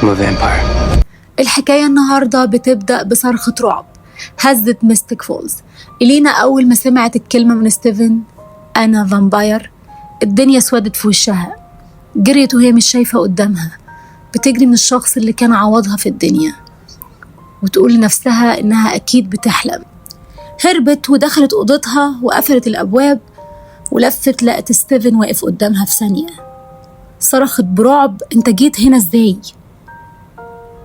I'm a vampire. الحكاية النهاردة بتبدأ بصرخة رعب هزت ميستيك فولز. إلينا أول ما سمعت الكلمة من ستيفن أنا vampire، الدنيا سودت في وشها. جريت وهي مش شايفة قدامها، بتجري من الشخص اللي كان عوضها في الدنيا، وتقول لنفسها إنها أكيد بتحلم. هربت ودخلت أوضتها وقفلت الأبواب ولفت، لقت ستيفن واقف قدامها في ثانية. صرخت برعب، أنت جيت هنا إزاي؟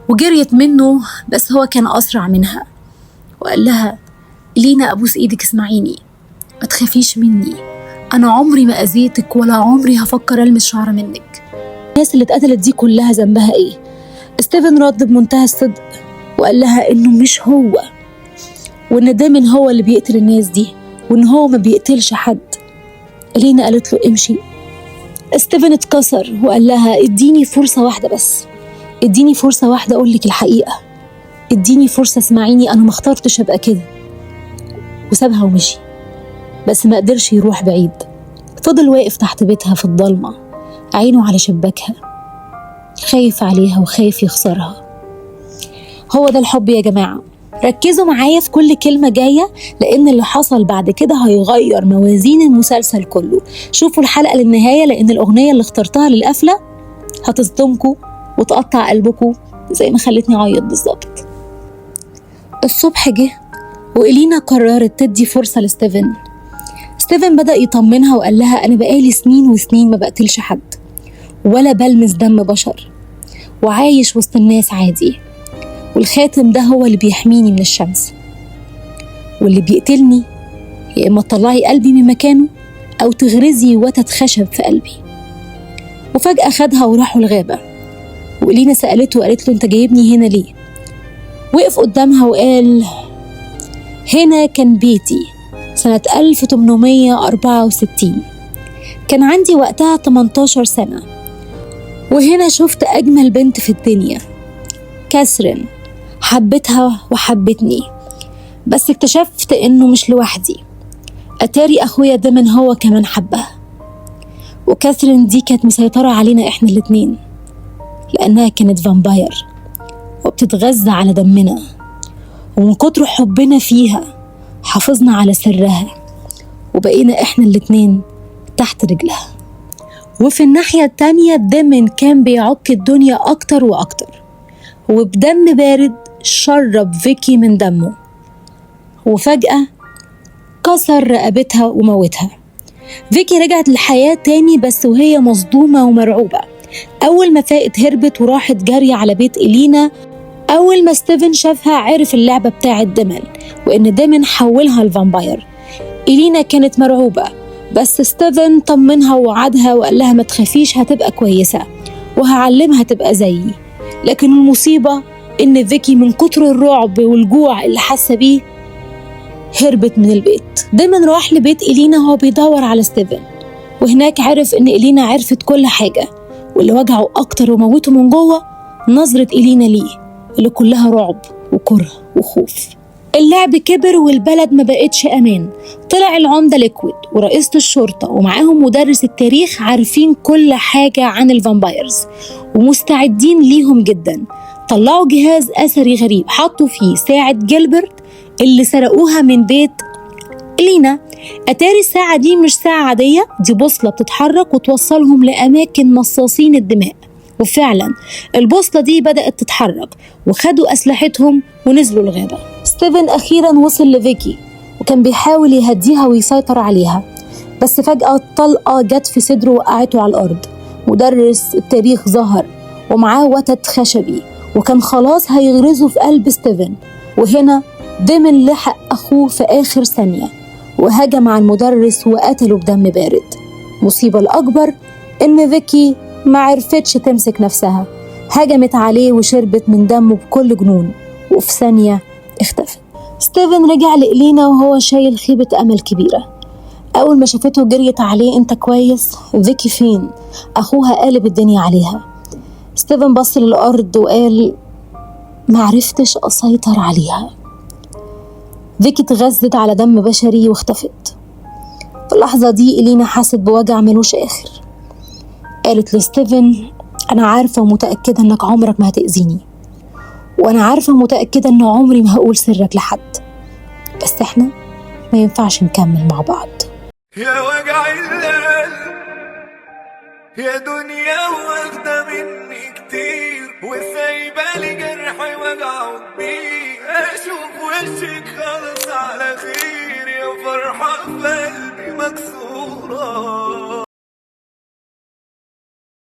وجريت منه، بس هو كان أسرع منها وقال لها لينا أبوس إيدك اسمعيني، ما تخافيش مني، أنا عمري ما أذيتك ولا عمري هفكر ألمس شعر منك. الناس اللي اتقتلت دي كلها ذنبها إيه؟ ستيفن رد بمنتهى الصدق وقال لها إنه مش هو، وإن ديمن هو اللي بيقتل الناس دي، وإن هو ما بيقتلش حد. إلينا قالت له امشي. ستيفن اتكسر وقال لها اديني فرصة واحدة بس، اديني فرصة واحدة أقول لك الحقيقة، اديني فرصة اسمعيني، أنا ما اخترتش أبقى كده. وسابها ومشي، بس ما قدرش يروح بعيد. فضل واقف تحت بيتها في الضلمة، عينه على شباكها، خايف عليها وخايف يخسرها. هو ده الحب يا جماعة. ركزوا معايا في كل كلمة جاية، لأن اللي حصل بعد كده هيغير موازين المسلسل كله. شوفوا الحلقة للنهاية، لأن الأغنية اللي اخترتها للقفلة هتصدمكوا وتقطع قلبكوا زي ما خلتني أعيط بالظبط. الصبح جه وإلينا قررت تدي فرصة لستيفن. ستيفن بدأ يطمنها وقال لها أنا بقالي سنين وسنين ما بقتلش حد ولا بلمس دم بشر، وعايش وسط الناس عادي، والخاتم ده هو اللي بيحميني من الشمس، واللي بيقتلني يا إما تطلعي قلبي من مكانه أو تغرزي وتد خشب في قلبي. وفجأة خدها وراحوا الغابة، وإلينا سألته وقالت له أنت جايبني هنا ليه؟ وقف قدامها وقال هنا كان بيتي سنة 1864، كان عندي وقتها 18 سنة، وهنا شفت أجمل بنت في الدنيا، كاثرين. حبيتها وحبتني، بس اكتشفت إنه مش لوحدي، أتاري أخويا ديمن هو كمان حبها، وكاثرين دي كانت مسيطرة علينا إحنا الاتنين لأنها كانت vampire وبتتغذى على دمنا، ومن كتر حبنا فيها حافظنا على سرها وبقينا إحنا الاتنين تحت رجلها. وفي الناحية التانية ديمن كان بيعك الدنيا أكتر وأكتر، وبدم بارد شرب فيكي من دمه، وفجأة كسر رقبتها وموتها. فيكي رجعت للحياة تاني بس وهي مصدومة ومرعوبة. أول ما فاقت هربت وراحت جارية على بيت إلينا. أول ما ستيفن شافها عرف اللعبة بتاعت ديمن، وإن ديمن حولها ل vampire. إلينا كانت مرعوبة، بس ستيفن طمنها ووعدها وقال لها ما تخافيش هتبقى كويسة وهعلمها تبقى زيي. لكن المصيبة إن فيكي من كتر الرعب والجوع اللي حاسة بيه هربت من البيت. ديمن راح لبيت إلينا وهو بيدور على ستيفن، وهناك عرف إن إلينا عرفت كل حاجة، واللي وجعه أكتر وموته من جوه نظرة إلينا ليه اللي كلها رعب وكره وخوف. اللعب كبر والبلد ما بقتش أمان. طلع العمدة ليكويد ورئيسة الشرطة ومعاهم مدرس التاريخ عارفين كل حاجة عن ال vampires ومستعدين ليهم جدا. طلعوا جهاز أثري غريب حطوا فيه ساعة جيلبرت اللي سرقوها من بيت لينا. أتاري الساعة دي مش ساعة عادية، دي بوصلة بتتحرك وتوصلهم لأماكن مصاصين الدماء. وفعلا البوصلة دي بدأت تتحرك وخدوا أسلحتهم ونزلوا الغابة. ستيفن أخيرا وصل لفيكي وكان بيحاول يهديها ويسيطر عليها، بس فجأة الطلقة جت في صدره وقعته على الأرض. مدرس التاريخ ظهر ومعاه وتد خشبي وكان خلاص هيغرزه في قلب ستيفن، وهنا ديمن لحق أخوه في آخر ثانية وهجم على المدرس وقتله بدم بارد. مصيبة الأكبر إن فيكي ما عرفتش تمسك نفسها، هجمت عليه وشربت من دمه بكل جنون، وفي ثانية اختفت. ستيفن رجع لإلينا وهو شايل خيبة أمل كبيرة. أول ما شافته جريت عليه، أنت كويس؟ فيكي فين؟ أخوها قالب الدنيا عليها. ستيفن بص للأرض وقال ما عرفتش أسيطر عليها. فيكي اتغذت على دم بشري واختفت. في اللحظة دي إلينا حست بوجع ملوش آخر. قالت لستيفن أنا عارفة ومتأكدة إنك عمرك ما هتأذيني، وأنا عارفة ومتأكدة إن عمري ما هقول سرك لحد، بس إحنا ما ينفعش نكمل مع بعض. يا وجع القلب يا دنيا، واخدة مني كتير وسايبة لي جرحي وجعه كبير. اشوف وشك خلص على خير يا فرحة في قلبي مكسورة.